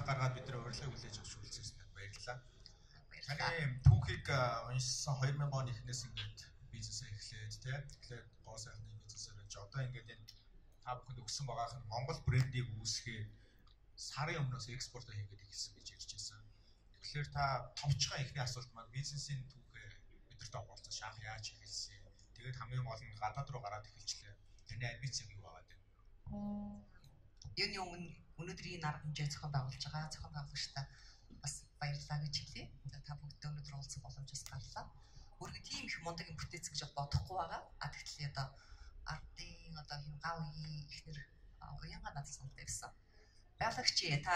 гаргаад бид нар урилгыг хүлээж авч үлдсэнээр баярлалаа. Таны түүхийг уншсан 2000 оны эхнээс ингээд бизнесээ эхлээд тий. Тэгэхээр гоо сайхны бизнесээр байж одоо ингээд энэ та бүхэнд өгсөн байгаах нь Монгол брендийг үүсгээд сарын өмнөөс экспортоо хийгээд эхэлсэн гэж ярьж байсан. Тэгэхээр та товчхон эхний асуулт маань бизнесийн түүхээ бидэрт оруулсан шахах яаж эхэлсэн? Тэгээд хамгийн гол нь гадаад руу гараад эхэлчлээ. Таны амбиц юу байгаа вэ? Юуны өмнө өнөөдрийн арга хэмжээ зохион байгуулж байгаа зохион байгуулагчдаа бас баярлалаа гэж хэлье. За та бүгдээ өнөөдөр уулзах боломж бас гарлаа. Өөргөө тийм их мундаг юм бүтээсэн гэж бодохгүй байгаа. А тэгтэл одоо ардын одоо хэм гав үеийн ихнэр уянга надад санал тавьсан. Байгуулагч та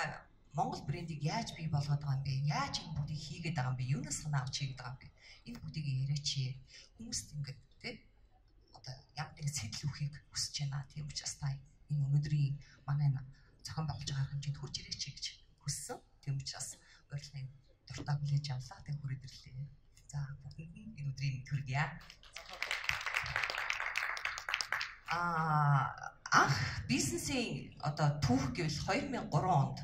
Монгол брендийг яаж бий болгоод байгаа юм бэ? Яаж энэ бүгдийг хийгээд байгаа юм бэ? Юунаас санаа авч хийгээд байгаа юм бэ? Энэ бүгдийг яриач. Хүмүүст ингээд тий одоо ямар нэгэн сэтэл өгөхийг хүсэж байна. Тийм учраас та энэ өнөөдрийн манай зохион байгуулж байгаа арга хэмжээнд хүрч ирээч гэж хүссэн. Тийм учраас урилгын дуртай хүлээж авлаа. Тэг хүрээд ирлээ. За бүгдэнд нь энэ өдрийн мэнд хүргье. Анх бизнесийн одоо түүх гэвэл 2003 онд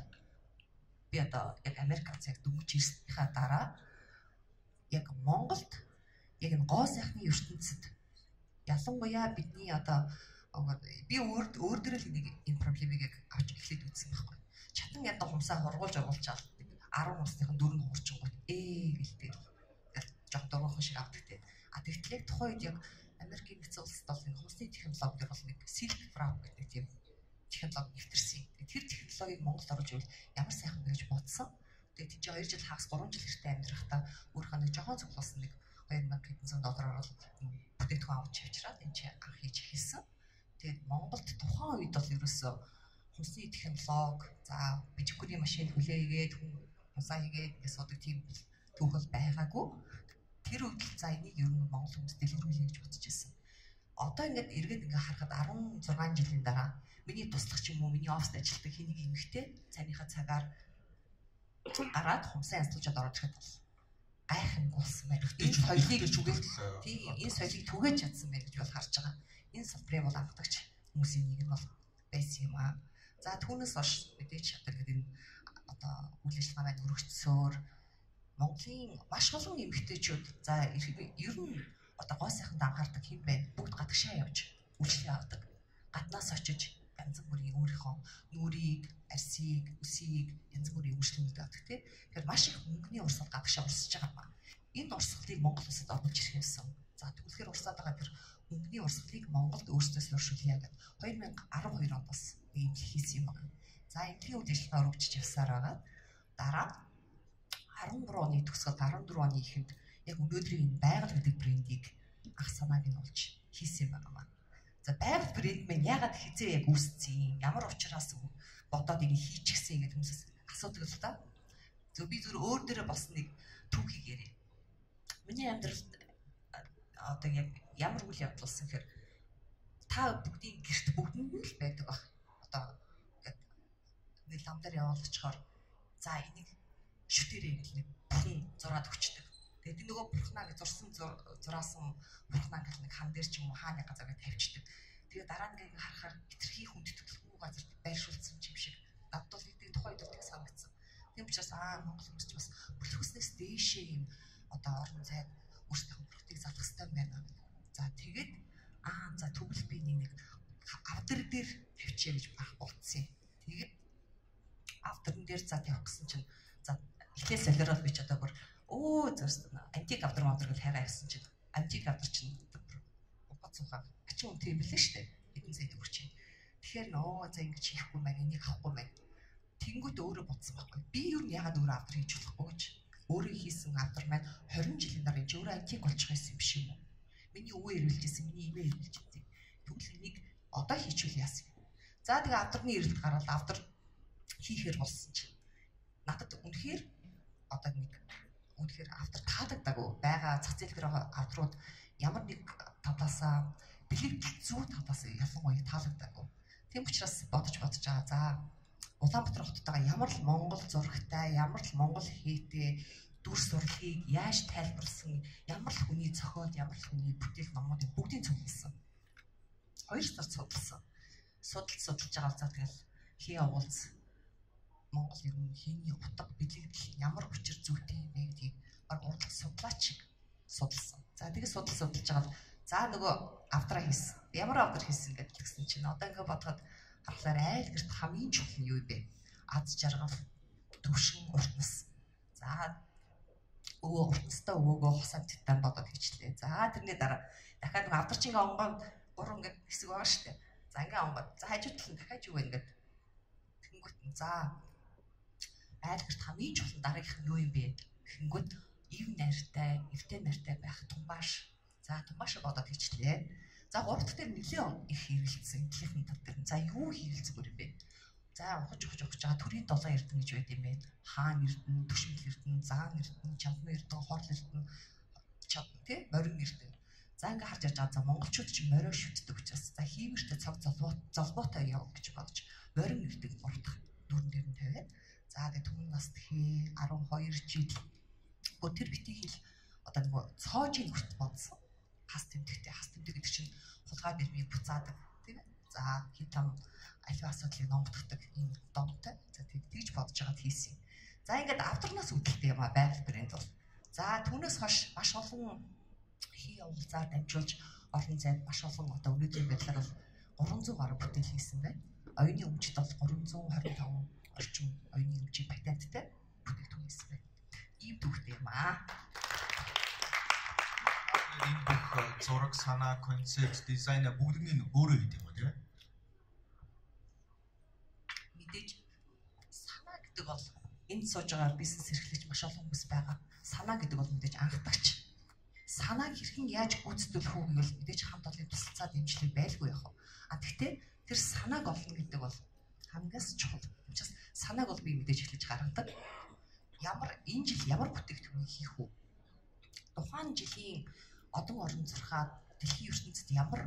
би одоо яг Америкаас яг дөнгөж ирснийхаа дараа яг Монголд яг энэ гоо сайхны ертөнцид ялангуяа бидний одоо би өөр дээр л нэг энэ проблемыг яг авч эхлээд үзсэн байхгүй. Чатан ядаа хумсаа хургуулж оруулчаал 10 усныхан дөрөв хуурчингууд гэлтэй жоох дургуйхан шиг авдаг те. А тэгтэл яг тухайн үед яг Америкийн нэгдсэн улсад бол энэ хумсны технологи дээр бол нэг Silk Brown гэдэг тийм технологи нэвтэрсэн. Тэр технологиг Монголд оруулж ивэл ямар сайхан бэ гэж бодсон. Тэгээд тийч 2 жил хагас 3 жил хэртэй амьдрахдаа өөрийнхөө нэг жохон цуглуулсан нэг 2700 доллараар бол бүтээгдэхүүн авч авчираад энэ чи анх хийж эхэлсэн. Тэгээд Монголд тухайн үед бол ерөөсөө хумсны технологи, за бижиггүрийн машин хүлээгээд хумсаа хийгээд ингэ суудаг тийм түүх бол байгаагүй. Тэр үед л за энийг ер нь монгол хүмүүс дэлгэрүүлнэ гэж бодож байсан. Одоо ингээд эргээд ингээ харахад 16 жилийн дараа миний туслах ч юм уу, миний оффист ажилладаг хин нэг эмэгтэй цайныхаа цагаар гараад хумсаа янзлуулж ороод ирэхэд бол гайхамгүй болсон байна. Энэ соёлыг түгээж, тий, энэ соёлыг түгээж чадсан байх гэж бол харж байгаа. Энэ салбарын бол анхдагч хүмүүсийн нэг нь бол байсан юм аа. За түүнээс хойш мэдээж одоо ингээд энэ одоо үйл ажиллагаа маань өргөжсөөр Монголын маш олон эмэгтэйчүүд за ер нь одоо гоо сайханд анхаардаг хэм бэ? Бүгд гадагшаа явж үйлчлэг авдаг. Гаднаас очиж янз бүрийн өөрийнхөө нүрийг, арсыг, үсийг янз бүрийн үйлчлэгүүд авдаг тий. Тэгэхээр маш их мөнгөний урсгал гадагшаа урсаж байгаа юм аа. Энэ урсгалыг Монгол улсад оруулж ирэх юмсан. За тэгвэл урсаад байгаа тэр мөнгөний урсгалыг Монголд өөрсдөө суурьшуулъя гэд 2012 онд бас нэг юм хийсэн юм байна. За эмнэлгийн үйл ажиллагаа өргөжж явсаар байгаа. Дараа 13 оны төгсгөл 14 оны эхэнд яг өнөөдрийн энэ байгаль гэдэг брендийг анх санааг нь олж хийсэн юм байна. За байгаль брэнд маань яагаад хизээ яг үүссэн, ямар учраас бодоод энийг хийчихсэн гэдэг хүмүүсээс асуудаг л та. Зөв би зүр өөр дээрээ болсон нэг түүхийг яриа. Миний амьдралд одоо яг ямар үйл явдал болсон гэхээр та бүгдийн гэрт бүгдэнд нь л байдаг баг. Одоо ингээд нэг лам дээр яваал очихоор за энийг шүтэрээ гэл нэг бүхэн зураад өгчдөг. Тэгээд нөгөө бурхнаа гэж зурсан зураасан бурхнаа гэл нэг хан дээр ч юм уу хааны газар гэж тавьчихдаг. Тэгээд дараа нь ингээ харахаар хитрхи хүндэтгэлгүй газар байршуулсан юм шиг надад бол нэг тухайн үед бол санагдсан. Тийм учраас Монгол хүмүүс ч бас бүлхүүснээс дээшээ юм одоо орон зайд өөрсдийнхөө бурхтыг залах хэрэгтэй байна. За тэгээд за тэгвэл би нэг авдар дээр тавьчихъя гэж баг бодсон. Тэгээд авдарн дээр за тавих гэсэн чинь за эхлээ солиорол би ч одоо бүр антик авдар мавдар гэж хайгаа явсан чинь антик авдар чинь бод сухаа ачин үнэтэй юм билээ шүү дээ. Хэдэн сая төгрөг чинь. Тэгэхээр нөө за ингэж хийхгүй маань энийг авахгүй маань. Тэнгүүт өөрөө бодсон байхгүй. Би юу нь яагаад өөрөө авдар хийж болохгүй гэж. Өөрөө хийсэн авдар маань 20 жилийн дараа энэ өөрөө антик болчих байсан юм шиг юм уу? Миний өвөө эргэлжсэн, миний эмээ эргэлжсэн. Тэгвэл энийг одоо хийчихвэл яасан юм. За тэгээ авдарны эрэлт гараад авдар хийхээр болсон чинь надад үнэхээр одоо нэг үнэхээр авдар таалагдаагүй байгаа зах зээл дээр байгаа авдрууд ямар нэг талаасаа бэлэгдэл зүү талаас ялангуяа таалагдаагүй. Тийм учраас бодож байгаа. За Улаанбаатар хоттойгоо ямар л Монгол зурагтай, ямар л Монгол хийтэй дүр зургийг яаж тайлбарласан, ямар л хүний зохиол, ямар л хүний бүтээл номуудыг бүгдийг цугласан. 2 сар судалсан. Судалж байгаа за тэгэл хий уулз Монгол ер нь хийний утга бэлэгдэл ямар учир зүйтэй юм бэ гэдгийг баг урдлаг судлаач шиг судалсан. За тэгээ судалж байгаа. За нөгөө авдраа хийсэн. Ямар авдар хийсэн гэдэг тэгсэн чинь одоо ингээ бодоход харахаар айл гэрт хамгийн чухал нь юу вэ? Аз жаргал, төвшин, урт нас. За өвөө урт настай өвөөгөө хосоо титан бодоод хийчлээ. За тэрний дараа дахиад нөгөө авдар чинь ингээ онгон гурван ингээ хэсэг байгаа шүү дээ. За ингээ онгоод за хажуу тал нь дахиад юу вэ ингээд тэгэнгүүт нь за айл гэрт хамгийн чухал нь дараагийнх нь юу юм бэ? Тэгэнгүүт ив нартай, эвтэй нартай байх тумбааш. За тумбааш бодоод хийчлээ. За гурав дахь дээр нэлээд их хэрэгэлцсэн. Эдлийнхэн тал дээр. За юу хэрэгэлцгүй юм бэ? За ухаж байгаа төрийн 7 эрдэнэ гэж байд юм бэ. Хаан эрдэнэ, Түшмэл эрдэнэ, Заан эрдэнэ, Чамдмын эрдэнэ, Хорл эрдэнэ, чад тий, морин эрдэнэ. За ингээ харж ярьж байгаа. За монголчууд чинь морио шүтдэг учраас за хиймэртэй цог золбоотой яв гэж бодож морин эрдэнэ гурав дахь дүүрэн дээр нь тавиад за тэгээ түмэн наст хээ 12 жил. Гэхдээ тэр битгий хэл одоо нөгөө цоожийн хүрт бодсон. Хас тэмдэгтэй, хас тэмдэг гэдэг чинь хулгай бэрмийг буцаадаг тийм ээ. За хэд там аливаа асуудлыг номдохдаг ийм домтой. За тэгж бодож байгаад хийсэн. За ингээд авдарнаас үүдэлтэй юм а байгаль брэнд бол. За түүнээс хойш маш олон хий явуулзаар дамжуулж олон зайд маш олон одоо өнөөдрийн байдлаар бол 300 гаруй бүтээл хийсэн байна. Оюуны өмчт бол 325 орчим оюуны өмчийн патенттай бүтээгдэхүүн хийсэн байна. Ийм түүхтэй юм аа. Энэ бүх зураг, санаа, концепт, дизайн бүгднийг өөрөө хийдэг юм уу тийм ээ? Мэдээж санаа гэдэг бол энд сууж байгаа бизнес эрхлэгч маш олон хүмүүс байгаа. Санаа гэдэг бол мэдээж анхдагч. Санааг хэрхэн яаж гүйцэтгүүлэх үү гэвэл мэдээж хамт олон тусалцаа дэмжлэг байлгүй яах вэ? А тэгтээ тэр санааг олно гэдэг бол хамгийн чухал. Учраас санааг бол би мэдээж эхлэж гаргадаг. Ямар энэ жил ямар бүтээгдэхүүн хийх үү? Тухайн жилийн одон орон зурхаад дэлхийн ертөнцид ямар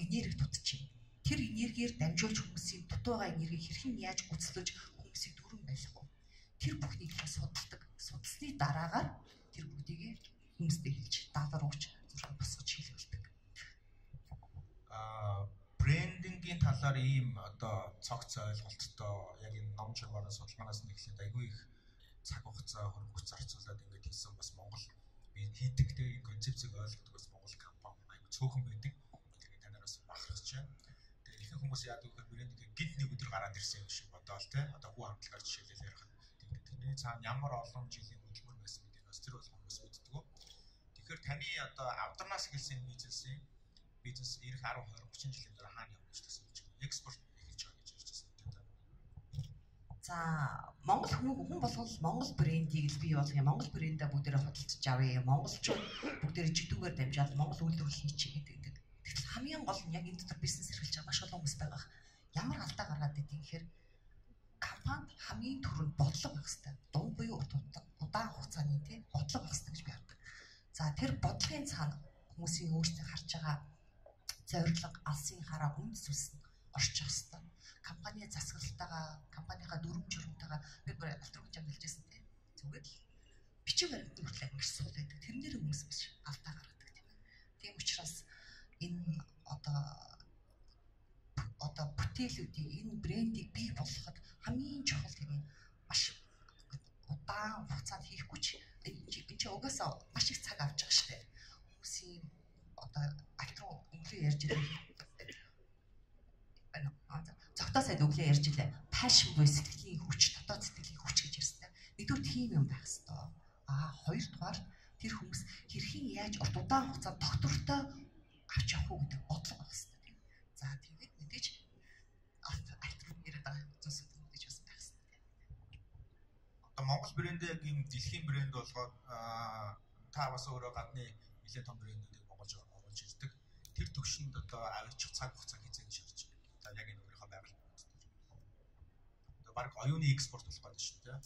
энерги дутчих юм. Тэр энергиэр дамжуулж хүмүүсийн дутуу байгаа энергийг хэрхэн яаж гүйцэтгэж хүмүүсийг дүүрэн байлгах вэ? Тэр бүхнийг л судалдаг. Судалсны дараагаар тэр бүгдийг хүмүүстэй хэлж, даалгавар өгч, зураг босгож хэлбэлдэг. Брендингийн талаар ийм одоо цогц ойлголттой яг энэ ном журмаараа судалгаанаас нь эхлээд айгүй их цаг хугацаа хөрөнгө зарцуулаад ингээд хийсэн бас Монгол хийдэг те энэ концепцийг ойлгодог бас Монгол компани айгүй цөөхөн байдаг. Тэгээд танараас бахархаж байна. Тэгээд ихэнх хүмүүс яадаг вэ гэхээр брендинг гинт нэг өдөр гараад ирсэн юм шиг бодоол те. Одоо хүү хамтлагаар жишээлэл ярих. Тэгээд тэрний цаана ямар олон жилийн хөдөлмөр байсан гэдгийг бас тэр болгон хүмүүс мэддэг. Тэгэхээр таны одоо авдарнаас эхэлсэн бизнес ирэх 10 20 30 жилийн дараа хаана явна гэж төсөөлж байна? Экспорт эхэлж байгаа гэж ярьж байсан тийм. За Монгол хүн болгол Монгол брендийг л бий болгоё. Монгол брендээ бүгдээрээ худалдаж авъя. Монголчууд бүгдээрээ жидүүгээр дамжаад Монгол үйлдвэрлэл хийчихье гэдэг. Тэгтэл хамгийн гол нь яг энэ дотор бизнес эрхэлж байгаа маш олон хүмүүс байгаа. Ямар алдаа гаргаад идэв гэхээр компанид хамгийн түрүүнд бодлого байх хэрэгтэй. Дунд буюу удаан хугацааны тий бодлого байх хэрэгтэй гэж би хардаг. За тэр бодлогын цаана хүмүүсийн өөрсдөө харж байгаа зорилго, алсын хараа, үнд зүйлс нь орчих хэрэгтэй. Компани засаглалтайгаа, компанийнхаа дүрм журмтайгаа би бүр альтрууг жам хэлжсэн тийм. Зүгээр л бичиг баримтын хүртэл маш сул байдаг. Тэрэн дээр хүмүүс маш алдаа гаргадаг тийм. Тийм учраас энэ одоо бүтээлүүдийг энэ брендийг бий болгоход хамгийн чухал тийм маш удаан хугацаанд хийхгүй ч энэ чи угаасаа маш их цаг авч байгаа шүү дээ. Хүмүүсийн одоо альтруу өглөө ярьж ирэх Зогтоо сайд өглөө ярьж илээ. Passion буюу сэтгэлийн хүч, дотоод сэтгэлийн хүч гэж ярьсан. Нэгдүгээр тийм юм байх хэвээр. Хоёрдугаар тэр хүмүүс хэрхэн яаж урт удаан хугацаанд доктортой авч явах уу гэдэг бодлого байх хэвээр тийм. За тэгээд мэдээж альтруу яриад байгаа зүйлсүүд мэдээж бас байх хэвээр. Одоо Монгол брэндээ яг ийм дэлхийн брэнд болгоод та бас өөрөө гадны нэлээд том брэндүүдийг Монголд оруулж ирдэг. Тэр төвшөнд одоо авчих цаг хугацаа хизээ гэж харж байна. За яг энэ өөрийнхөө байгаль брэнд дээр. Одоо баг оюуны экспорт болох гэдэг шүү дээ.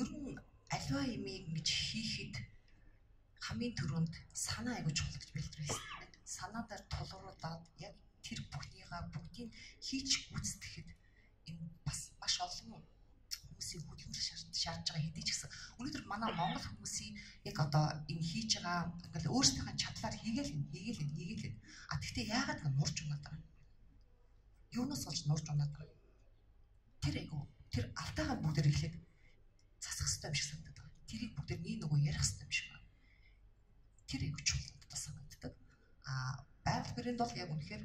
Ер нь аливаа юмыг ингэж хийхэд хамгийн түрүүнд санаа айгуу чухал гэж бэлтгэсэн. Санаа дээр тулгуурлаад яг тэр бүхнийгаа бүгдийг хийж гүйцэтгэхэд энэ бас маш олон хүмүүсийн хөдөлмөр шаардж байгаа хэдий ч гэсэн өнөөдөр манай монгол хүмүүсийн яг одоо энэ хийж байгаа ингээл өөрсдийнхээ чадлаар хийгээл. А тэгтээ яагаад ингэ нурж унаад байгаа юм? Юунаас болж нуурж унаад байгаа? Тэр айгу тэр алдаагаа бүгдээр эхлээд засах хэрэгтэй юм шиг санагдаад байгаа. Тэрийг бүгдээр нэг нөгөө ярих хэрэгтэй юм шиг байна. Тэр айгу чухал надад санагддаг. А байгаль брэнд бол яг үнэхээр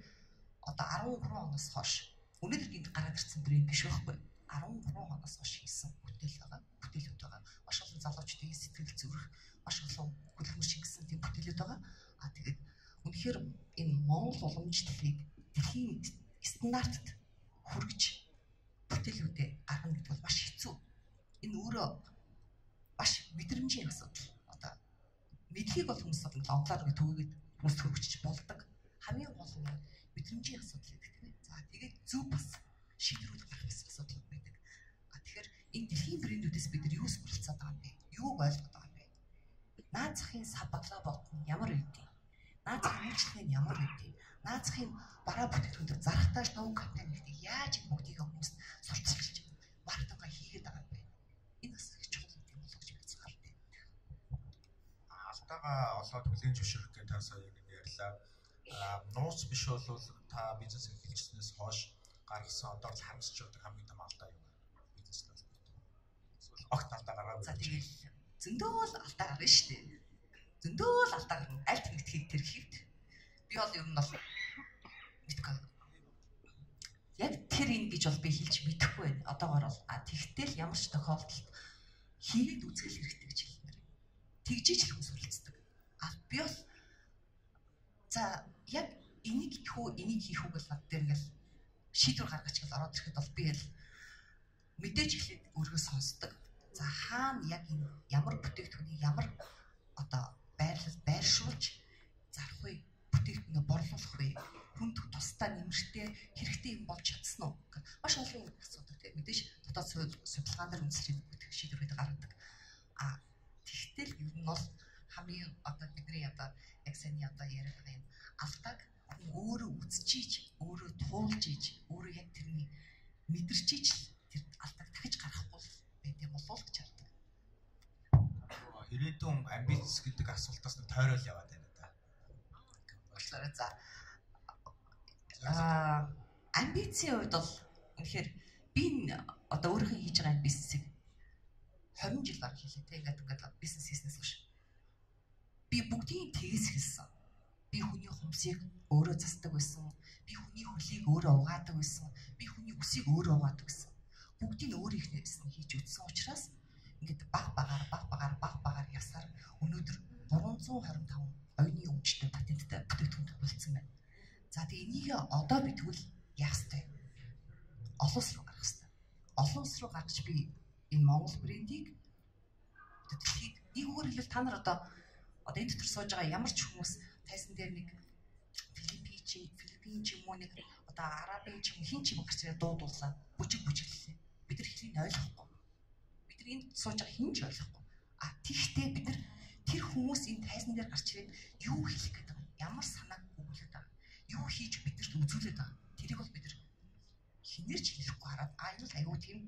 одоо 13 оноос хойш өнөөдөр гинт гараад ирсэн брэнд биш байхгүй. 13 оноос хойш хийсэн бүтээл байгаа. Бүтээлүүд байгаа. Маш олон залуучдын сэтгэл зүрх, маш олон хөдөлмөр шингэсэн тийм бүтээлүүд байгаа. А тэгээд үнэхээр энэ Монгол уламжлалыг дэлхийн стандартад хүргэж бүтээлүүдээ гаргана гэдэг бол маш хэцүү. Энэ өөрөө маш мэдрэмжийн асуудал. Одоо мэдлэгийг бол хүмүүс бол онлоор ингэ түгээгээд хүмүүст хүргэж болдог. Хамгийн гол нь мэдрэмжийн асуудал гэдэг тийм ээ. За тэгээд зөв бас шийдвэрүүд гаргах бас асуудал байдаг. А тэгэхээр энэ дэлхийн брэндүүдээс бид нар юу суралцаад байгаа юм бэ? Юуг ойлгоод байгаа юм бэ? Наад захын сав баглаа бот нь ямар үгүй? Наад захын үйлчлэг нь ямар үгүй? Наад захын бараа бүтээгдэхүүн дээр зарахтаа шоу кампань гэдэг яаж энэ бүгдийг хүмүүст сурталчилж маркетингаа хийгээд байгаа юм бэ? Энэ бас их чухал юм болоо гэж би хардаг. Алдаагаа олоод хүлээн зөвшөөрөх гэж та сая нэг ярьлаа. Нууц биш бол та бизнес эхэлжсэнээс хойш гаргасан одоо л харамсч байдаг хамгийн том алдаа юу вэ? Бизнестэй холбоотой. Эсвэл огт алдаа гаргаагүй. За тэгэл зөндөө л алдаа гарна шүү дээ. Зөндөө л алдаа гарна. Аль тэмдэгтгийг тэр хэвд. Би бол ер нь бол мэдгүй. Яг тэр энэ гэж бол би хэлж мэдэхгүй байна. Одоогор бол тэгтэл ямар ч тохиолдолд хийгээд үзэх хэрэгтэй гэж хэлмээр. Тэгжиж л хүн суралцдаг. Би бол за яг энийг хийх үү, энийг хийх үү гэж над дээр ингээл шийдвэр гаргаж гэл ороод ирэхэд бол би л мэдээж эхлээд өөрийгөө сонсдог. За хаана яг энэ ямар бүтээгдэхүүнийг ямар одоо байрлал байршуулж зарах вэ? Бүтээгдэхүүнээ борлуулах вэ? Хүнд тусдаа нэмэртэй хэрэгтэй юм болж чадсан уу? Маш олон асуудал тийм мэдээж дотоод судалгаан дээр үндэслэж бүтээх шийдвэрүүд гаргадаг. Тэгтэл ер нь бол хамгийн одоо бидний одоо яг саяны одоо яриад байгаа юм алдааг хүн өөрөө үзчихийж, өөрөө туулж иж, өөрөө яг тэрний мэдэрч иж тэр алдааг дахиж гаргахгүй байт юм болов уу гэж хардаг. Ирээдүйн амбиц гэдэг асуултаас нэг тойрол яваад байна да. Уучлаарай. За. Амбицийн хувьд бол үнэхээр би одоо өөрийнхөө хийж байгаа бизнесийг 20 жил баг хийлээ те ингээд бизнес хийснээс хойш би бүгдийн тэгээс хэлсэн. Би хүний хумсыг өөрөө засдаг байсан. Би хүний хөлийг өөрөө угаадаг байсан. Би хүний үсийг өөрөө угаадаг байсан. Бүгдийг өөрийнхнээс нь хийж үзсэн учраас ингээд баг багаар явсаар өнөөдөр 325 оюуны өмчтэй патенттай бүтээгдэхүүн болцсон байна. За тэгээ энийг одоо би тэгвэл яах ёстой? Олон улс руу гаргах ёстой. Олон улс руу гаргаж би энэ Монгол брендийг дэлхийд нэг үгээр хэлбэл та нар одоо энэ дотор сууж байгаа ямар ч хүмүүс тайсан дээр нэг Филиппин ч юм уу нэг одоо Арабын ч юм хин ч юм гарч ирээ дуудууллаа. Бүжиглэлээ. Бид нар хэлийг ойлгохгүй. Бид нар энд сууж байгаа хин ч ойлгохгүй. Тэгтээ бид нар тэр хүмүүс энэ тайсан дээр гарч ирээд юу хэлэх гээд байгаа юм? Ямар санааг өгүүлээд байгаа юм? Юу хийж бидэрт үзүүлээд байгаа юм? Тэрийг бол бид нар хинээр ч хэлэхгүй хараад энэ бол аюу тийм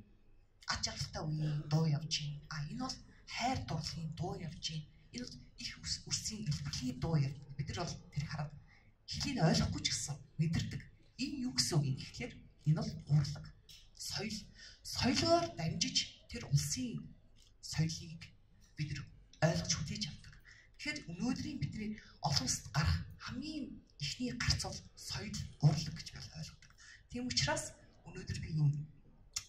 ад жаргалтай үеийн дуу явж байна. Энэ бол хайр дурлалын дуу явж байна. Энэ бол их үрсийн илбэлийн дуу явж. Бид нар бол тэрийг хараад хэлийг ойлгохгүй ч гэсэн мэдэрдэг. Энэ юу гэсэн үг юм гэхлээр энэ бол урлаг. Соёл. Соёлоор дамжиж тэр улсын соёлыг бид нар ойлгож хүлээж авдаг. Тэгэхээр өнөөдрийн бидний олон улсад гарах хамгийн эхний гарц бол соёл, урлаг гэж би ойлгодог. Тийм учраас өнөөдөр би энэ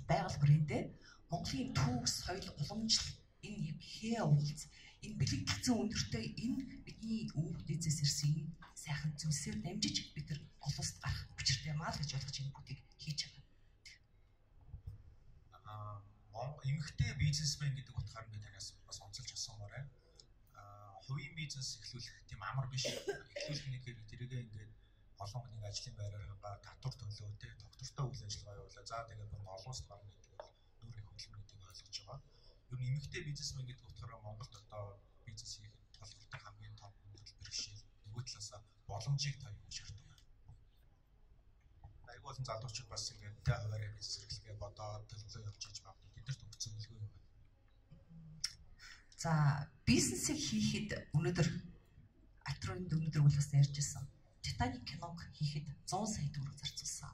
байгаль брэндээ Монголын түүх, соёл, уламжлал энэ яг хээ уулз энэ бэлэгдэлцэн өндөртэй энэ бидний өвөг дээдсээс ирсэн энэ сайхан зүйлсээр дамжиж бид нар олон улсад гарах учиртай юм аа л гэж ойлгож энэ бүгдийг хийж байгаа. Эмэгтэй бизнесмен гэдэг утгаар би танаас бас онцолж асуумаар байна. Хувийн бизнес эхлүүлэх тийм амар биш. Эхлүүлэх нэг хэрэг тэрийгээ ингээд олон хүний ажлын байраар хангаа татвар төлөө те доктортой үйл ажиллагаа явуулаа. За тэгээд бүр олон улсад гарна гэдэг бол нүүрийн хөдөлмөр гэдгийг ойлгож байгаа. Ер нь эмэгтэй бизнесмен гэдэг утгаараа Монголд одоо бизнес хийхэд тулгардаг хамгийн том хүндрэл бэрхшээл. Нөгөө талаасаа боломжийг та юу гэж хардаг вэ? Айгүй олон залуучууд бас ингээд тэ хуваараа бизнес эрхлэгээ бодоод төлөвлөө явж хийж магадгүй. Тэднэрт өгөх зөвлөгөө юу вэ? За бизнесийг хийхэд өнөөдөр Атруунд өнөөдөр үл бас ярьж ирсэн. Титаник киног хийхэд 100 сая төгрөг зарцуулсан.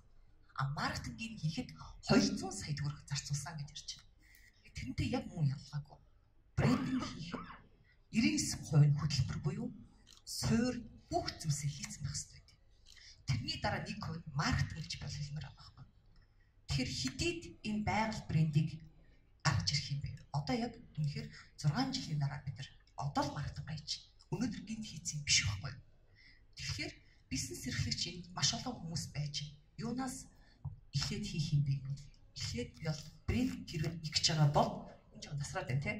А маркетингийг хийхэд 200 сая төгрөг зарцуулсан гэж ярьж байна. Тэрнтэй яг мөн ялгаагүй. Брендинг хийхэд 99% нь хөтөлбөр буюу суур бүх зүйлсээ хийцэн байх хэрэгтэй. Тэрний дараа 1% нь маркетинг гэж бол хэлмээр байгаа байхгүй. Тэгэхээр хэдийд энэ байгаль брендийг гаргаж ирэх юм бэ? Одоо яг үнэхээр 6 жилийн дараа бид нар одоо л маркетинг хийж өнөөдөр гинт хийцэн биш байхгүй. Тэгэхээр бизнес эрхлэгч энд маш олон хүмүүс байж юунаас эхлээд хийх юм бэ гэвэл эхлээд би бол брэнд хэрвээ их гэж байгаа бол энэ жоо насраад байна те.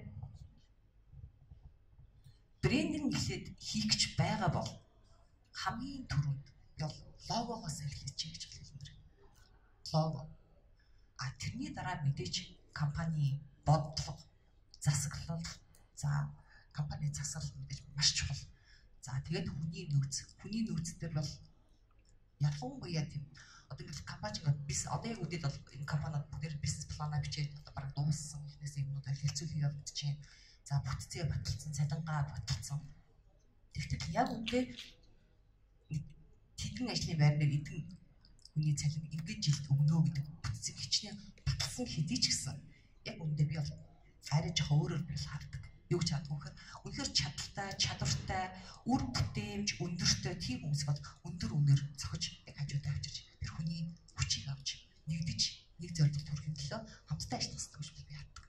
Брендинг эхлээд хийх гэж байгаа бол хамгийн түрүүнд би бол логогоос эхлэж чи гэж хэлмээр. Лого. А тэрний дараа мэдээж компани бодлого, засаглал, за компани засаглал мэдээж маш чухал. За тэгээд хүний нөөц. Хүний нөөц дээр бол ялангуяа тийм одоо ингээд компани ингээд бизнес одоо яг үдээд бол энэ компаниуд бүгдээр бизнес планаа бичээд одоо бараг дууссан. Эхнээс юмнуудаа хэлцүүлэх явагдаж байна. За бүтцээ баталсан, цалингаа баталсан. Тэгтэл яг үндэ тэдэн ажлын байр дээр эдэн хүний цалин ингэж жилд өгнө гэдэг бүтцийг хичнээн баталсан хэдий ч гэсэн яг үндэ би бол арай жоохон өөрөөр би бол хардаг. Юу гэж хаддаг вөхөр үнэхээр чадaltaй, чадвартай, үр бүтээмж өндөртэй тийм хүмүүс бол өндөр үнээр зохиж яг хажуудаа авчирч тэр хүний хүчийг авч нэгдэж нэг зорилгод хүрэхин төлөө хамтдаа ажиллах хэрэгтэй гэж би хаддаг.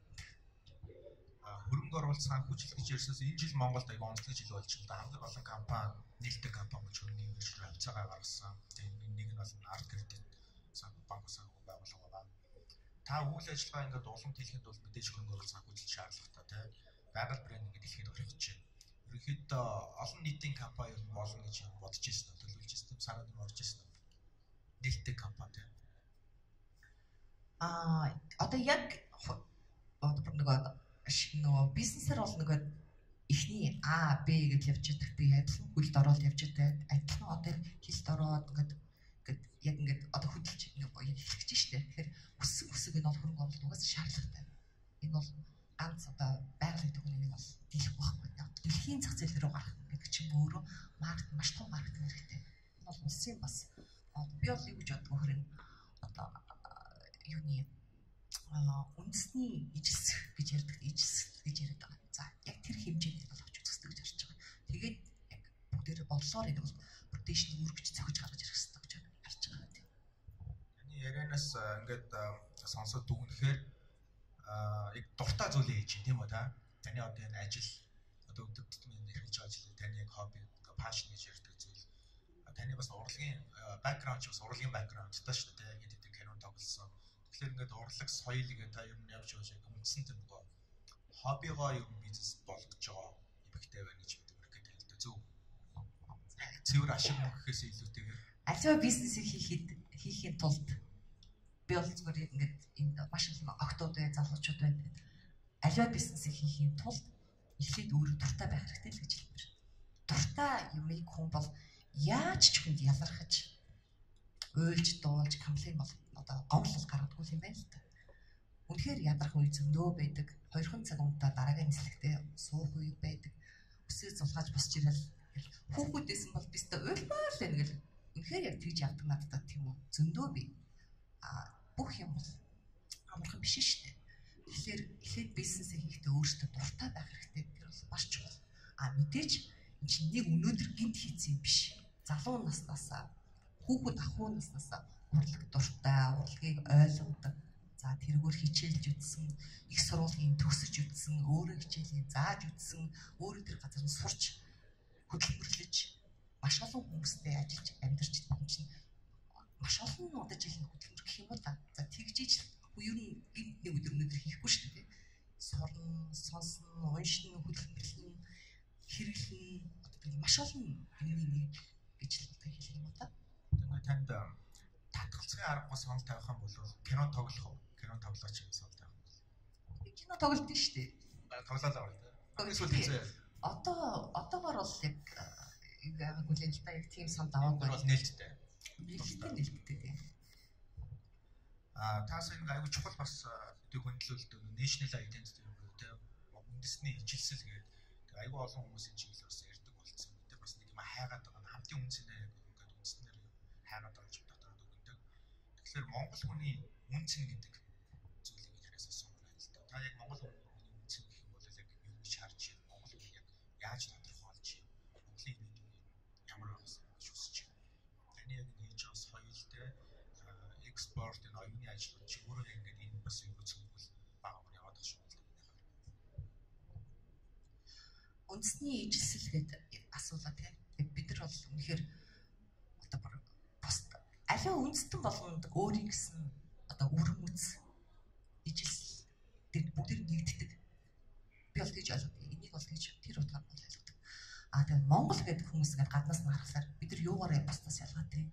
Хөрөнгө оруулалт санхүүжилт гэж ярьсанаас энэ жил Монголд аягүй онцлог жил болж байна. Хамгийн олон компани нээлттэй компани болж хөрөнгөний хэрэгжил хавцаагаа гаргасан. Тэгээд нэг нь бол Арт Кредит банк санхүү байгууллага байгаа. Та үйл ажиллагаа ингээд улам тэлэхэд бол мэдээж хөрөнгө оруулалт санхүүжилт шаардлагатай тийм. Байгаль брэнд ингээд дэлхийд орхиж байна. Ерөнхийдөө олон нийтийн компани ер нь болно гэж бодож ирсэн, төлөвлөж ирсэн, санаад нь орж ирсэн. Нээлттэй компани тийм. Одоо яг одоо нөгөө бизнесээр бол нөгөө эхний А, Б гэж явж байдаг. Тэгээ адилхан хөлд ороод явж байдаг. Адилхан одоо хилд ороод ингээд яг ингээд одоо хөдөлж нөгөө эхлэж штэ. Тэгэхээр өссөн өсөг энэ бол хөрөнгө оруулалт угаасаа шаардлагатай. Энэ бол ганц одоо байгаль гэдэг нь энэ бол дийлэх байхгүй. Дэлхийн зах зээл рүү гарах гэдэг чинь өөрөө маркет маш том маркетинг хэрэгтэй. Энэ бол улсын бас би бол юу гэж боддог вэ гэхээр одоо юуны үндэсний ижилсэх гэж ярьдаг, ижилсэх гэж яриад байгаа. За яг тэр хэмжээнд бол авч үзэх хэрэгтэй гэж харж байгаа. Тэгээд яг бүгдээрээ бодлоор энэ бол бүр дээш нь үргэж цохиж гаргаж ирэх хэрэгтэй гэж харж байгаа тийм. Таны ярианаас ингээд сонсоод дүгнэхээр яг дуртай зүйлээ хийж байна тийм үү та? Таны одоо энэ ажил одоо өдөр тутмын эрхэлж байгаа ажил таны яг хобби, passion гэж ярьдаг зүйл. Таны бас урлагийн бэкграунд чи бас урлагийн бэкграундтай шүү дээ. Ингээд хэдэн кино тоглосон. Тэгэхээр ингээд урлаг соёл ингээд та ер нь явж байгаа шиг үндсэн тэр нөгөө хоббигоо ер нь бизнес болгож байгаа эмэгтэй байна гэж бид өргөд хэлдэг. Зөв. Цэвэр ашиг мөнгө гэхээс илүүтэйгээр аливаа бизнесийг хийхийн тулд би бол зүгээр ингээд энд маш олон октод бай, залуучууд байна. Аливаа бизнесийг хийхийн тулд эхлээд өөрөө дуртай байх хэрэгтэй л гэж хэлмээр. Дуртай юмыг хүн бол яаж ч хүнд ялархаж уйлж дуулж комплейн бол одоо гомдлол гаргадаггүй юм байна л та. Үнэхээр ядрах үе зөндөө байдаг. 2 цаг унтаа дараагийн нислэгтээ суух үе байдаг. Өсөө зулгааж босч ирэл хүүхдүүдээсэн бол бистэ уйлмаар л байна гэл. Үнэхээр яг тэгж явдаг надад тийм үү зөндөө би. Бүх юм бол амархан биш шүү дээ. Тэгэхээр эхлээд бизнесээ хийхдээ өөртөө дуртай байх хэрэгтэй. Тэр бол маш чухал. Мэдээж энэ чинь нэг өнөөдөр гинт хийсэн юм биш. Залуу наснасаа хүүхэд ахуй наснасаа урлаг дуртай, урлагийг ойлгодог. За тэргээр хичээлж үзсэн, их сургуулийн төгсөж үзсэн, өөрөө хичээлийн зааж үзсэн, өөрөө тэр газар нь сурч хөдөлмөрлөж маш олон хүмүүстэй ажиллаж амьдарч юм чинь маш олон удаа жилийн хөдөлмөр гэх юм уу та. За тэгж ижил ер нь гинт нэг өдөр өнөөдөр хийхгүй шүү дээ. Сурна, сонсно, уншина, хөдөлмөрлөн, хэрэглэн одоо маш олон юмны нэг гэж л одоо хэлэх юм уу та. Тэгээд танд татгалцахын аргагүй санал тавих юм бол кино тоглох уу? Кино тоглооч юм санал тавих юм бол. Кино тоглолт нь шүү дээ. Тоглоалаа байна тийм. Эсвэл хэзээ. Одоогор бол яг байгаагүй л та яг тийм сан даваагүй. Тэр бол нээлттэй. Нээлттэй тийм. Та сая нэг аягүй чухал бас төг хөндлөлт national identity юм уу тийм. Үндэсний ижилсэл гэдэг аягүй олон хүмүүсийн чиглэл бас ярьдаг болсон. Бид нар бас нэг юм хайгаад байгаа нь хамтын үндэснээ яг ингээд үндэснээр хайгаад байгаа юм дотор өгдөг. Тэгэхээр Монгол Монгол хүний үнцэн гэдэг зүйлийг танаас асуумаар байна л да. Та яг Монгол хүний үнцэн гэх юм бол яг юу гэж харж байна? Монгол хүн яг яаж тодорхойлж байна? Монголын ирээдүйн ямар байх вэ гэж хүсэж байна? Таны яг энэ хийж байгаа соёл те экспорт энэ оюуны ажлууд чи өөрөө яг ингээд энэ бас юу цөмгөл бага мөр яваад байгаа шүү дээ. Үндэсний ижилсэл гэдэг асуулаа те. Бид нар бол үнэхээр одоо бүр бусд аливаа үндэстэн болгонд өөрийн гэсэн одоо өрмөц ижилсэл дээр бүгд нэгддэг. Би бол тэгж ойлгодог. Энийг бол тэгж тэр утгаар бол ойлгодог. А тэгээ Монгол гэдэг хүмүүс ингээд гаднаас нь харахаар бид нар юугаар бусдаас ялгаатай.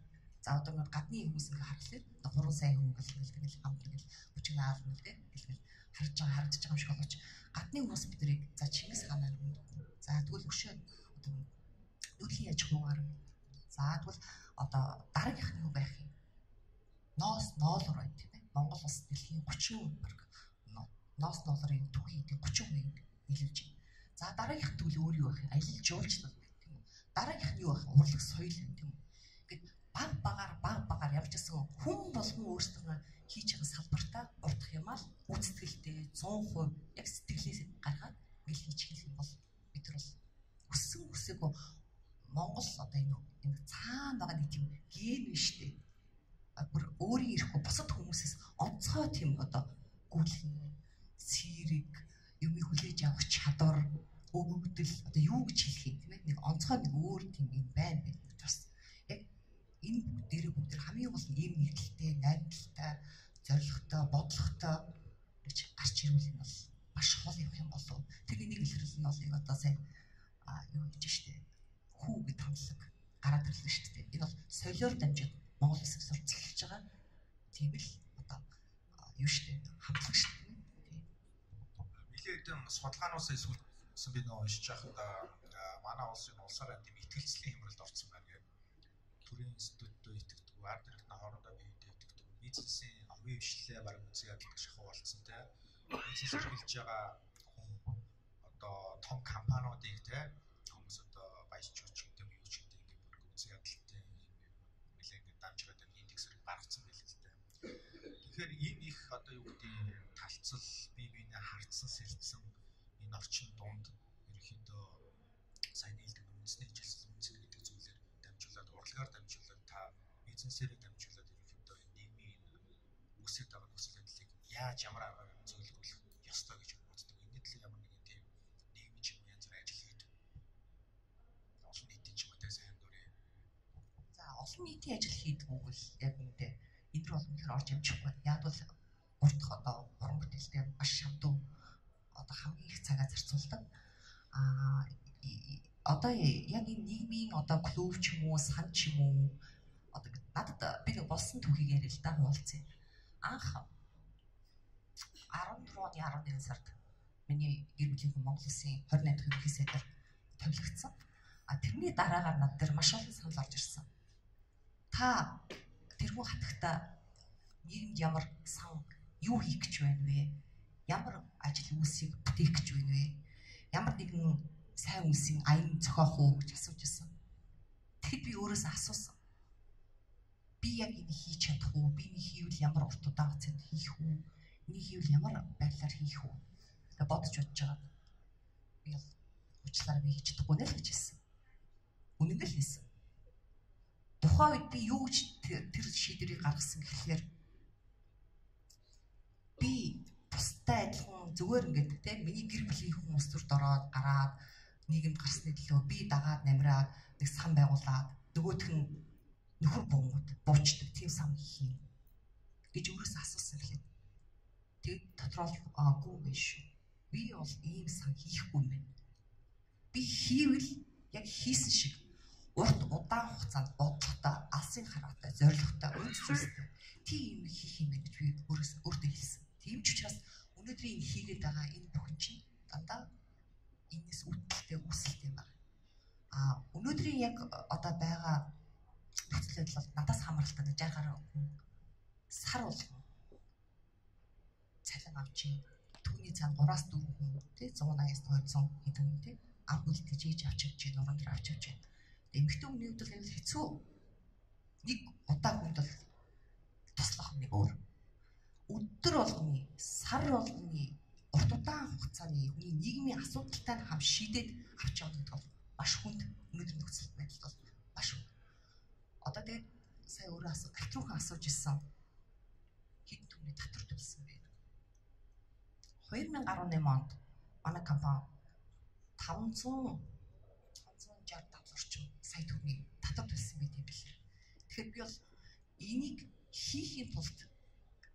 За одоо ингээд гадны хүмүүс ингээд харахаар 3 сая хүн гэл тэгэл хамт ингээл бүжиг наална л дээ. Тэгэл харж байгаа харагдаж байгаа юм шиг боловч гадны хүмүүс биднийг за Чингис хаанаар мэднэ. За тэгвэл өшөө одоо нүдлийн яж хуугаар. За тэгвэл одоо дараагийнх нь юу байх юм? Ноос ноолор байна тийм ээ. Монгол улс дэлхийн 30 баг ноос ноолорын түүхийн 30% нийлүүлж байна. За дараагийнх нь тэгвэл өөр юу байх юм? Аялал жуулчлал тийм үү? Дараагийнх нь юу байх юм? Урлаг соёл юм тийм үү? Ингээд баг багаар ямар ч гэсэн хүн болгон өөрсдөө хийж байгаа салбартаа урдах юм аа үүсэтгэлтэй 100% яг сэтгэлээс гаргаад ингээл хийж хэлэх юм бол бид нар бол өссөн өсөөгөө Монгол одоо энэ цаана байгаа нэг тийм ген биш үү? Бүр өөрийн ирэхгүй бусад хүмүүсээс онцгой тийм одоо гүйлгэн, сэрэг, юмыг хүлээж авах чадвар, өгөгдөл одоо юу гэж хэлэх юм тийм ээ? Нэг онцгой нэг өөр тийм юм байна бид бас яг энэ бүгдээрээ бүгд хамгийн гол нь ийм нэгдэлтэй, найдалтай, зорилготой, бодлоготой гэж гарч ирвэл нь бол маш хол явах юм болов. Тэрний нэг илэрлэл нь бол яг одоо сайн юу гэж штэ хүү гэд хамтлаг гараад ирлээ шүү дээ. Энэ бол солиор дамжаад Монгол улсыг сурталчилж байгаа тийм л одоо юу шүү дээ хамтлаг шүү дээ. Нилээдэн судалгаанаас эсвэл би нөө уншиж байхад манай улсын улсаараа тийм итгэлцлийн хямралд орсон байна гэх. Төрийн институтд итгэдэг, ард иргэдний хоорондоо биедээ итгэдэг, бизнесийн овийн бишлээ бараг үзий яддаг шахуу болцсон те. Бизнес эрхэлж байгаа хүн одоо том компаниудыг те хүмүүс одоо баяжчууч гэдэг юм юу ч гэдэг ингээд бүр үзий ядалтай юм нэлээ ингээд дамжраад энэ индексээр гаргацсан байл л дээ. Тэгэхээр энэ их одоо юу гэдэг талцал бие биенээ хардсан сэлцэн энэ орчин дунд ерөнхийдөө сайн нийлдэг үндэсний ижилсэл үнцэг гэдэг зүйлээр дамжуулаад урлагаар дамжуулаад та бизнесээрээ дамжуулаад ерөнхийдөө энэ нийгмийн үүсээд байгаа нөхцөл байдлыг яаж ямар аргаар зөвлөрүүлэх ёстой гэж боддог. Энэний төлөө ямар нэгэн тийм нийгмийн ч юм янз бүрийн ажил хийдэг. Олон нийтийн ч юм уу те сайн дурын. За олон нийтийн ажил хийдэг үг л яг үнэндээ энэ рүү бол үнэхээр орж амжихгүй. Яг бол урдх одоо уран бүтээлтэй маш шамдуу одоо хамгийн их цагаа зарцуулдаг. Аа одоо яг энэ нийгмийн одоо клуб ч юм уу, сан ч юм уу одоо надад би нэг болсон түүхийг яриа л да хуваалцъя. Анх 14 оны 11 сард миний гэр бүлийн хүн Монгол Улсын 28 дахь ерөнхий сайдаар томилогдсон. А тэрний дараагаар над дээр маш олон санал орж ирсэн. Та тэрхүү хатагта нийгэмд ямар сан юу хийх гэж байна вэ? Ямар ажил үйлсийг бүтээх гэж байна вэ? Ямар нэгэн сайн үйлсийн аян зохиох уу гэж асууж ирсэн. Тэгэхэд би өөрөөсөө асуусан. Би яг энийг хийж чадах уу? Би энийг хийвэл ямар урт удаан хугацаанд хийх үү? Энийг хийвэл ямар байдлаар хийх үү? Тэгээ бодож байгаа. Би бол уучлаарай би хийж чадахгүй нэ л гэж хэлсэн. Үнэн л хэлсэн. Тухайн үед би юу гэж тэр шийдвэрийг гаргасан гэхлээр би бусдад адилхан зүгээр ингээд те миний гэр бүлийн хүмүүс зүрт ороод гараад нийгэмд гарсны төлөө би дагаад намираад нэг сан байгуулад нөгөөх нь нөхөр буунгууд буучдаг тийм сан хийх юм гэж өөрөөсөө асуусан гэхэд тэгээд дотроо аагүй юм биш шүү. Би бол ийм сан хийхгүй юм байна. Би хийвэл яг хийсэн шиг урт удаан хугацаанд бодлоготой, алсын хараатай, зорилготой, үнэт зүйлстэй тийм юм хийх юм байна гэж би өөртөө хэлсэн. Тийм ч учраас өнөөдрийн энэ хийгээд байгаа энэ бүхэн чинь дандаа энэс үүдэлтэй, үүсэлтэй байна. А өнөөдрийн яг одоо байгаа нөхцөл байдал бол надаас хамааралтай 60 гаруй хүн сар болгон цалин авч чинь түүний цаана 3-4 хүн тий 180-аас 200 хэдэн хүн тий ам үлдээж ээж авч явж байна, нуран дээр авч явж байна. Эмэгтэй хүний хувьд бол хэцүү. Нэг удаа хүнд бол туслах туслах нэг өөр. Өдөр болгоны, сар болгоны, урт удаан хугацааны хүний нийгмийн асуудалтай нь хам шийдээд авч явах гэдэг бол маш хүнд өнөөдрийн нөхцөл байдалд бол маш хүнд. Одоо тэгээд сая өөрөө альтруухан асууж ирсэн. Хэд түмний татвар төлсөн бэ? 2018 онд манай компани 567 орчим сая төгрөгийн татвар төлсөн байт юм билээ. Тэгэхээр би бол энийг хийхийн тулд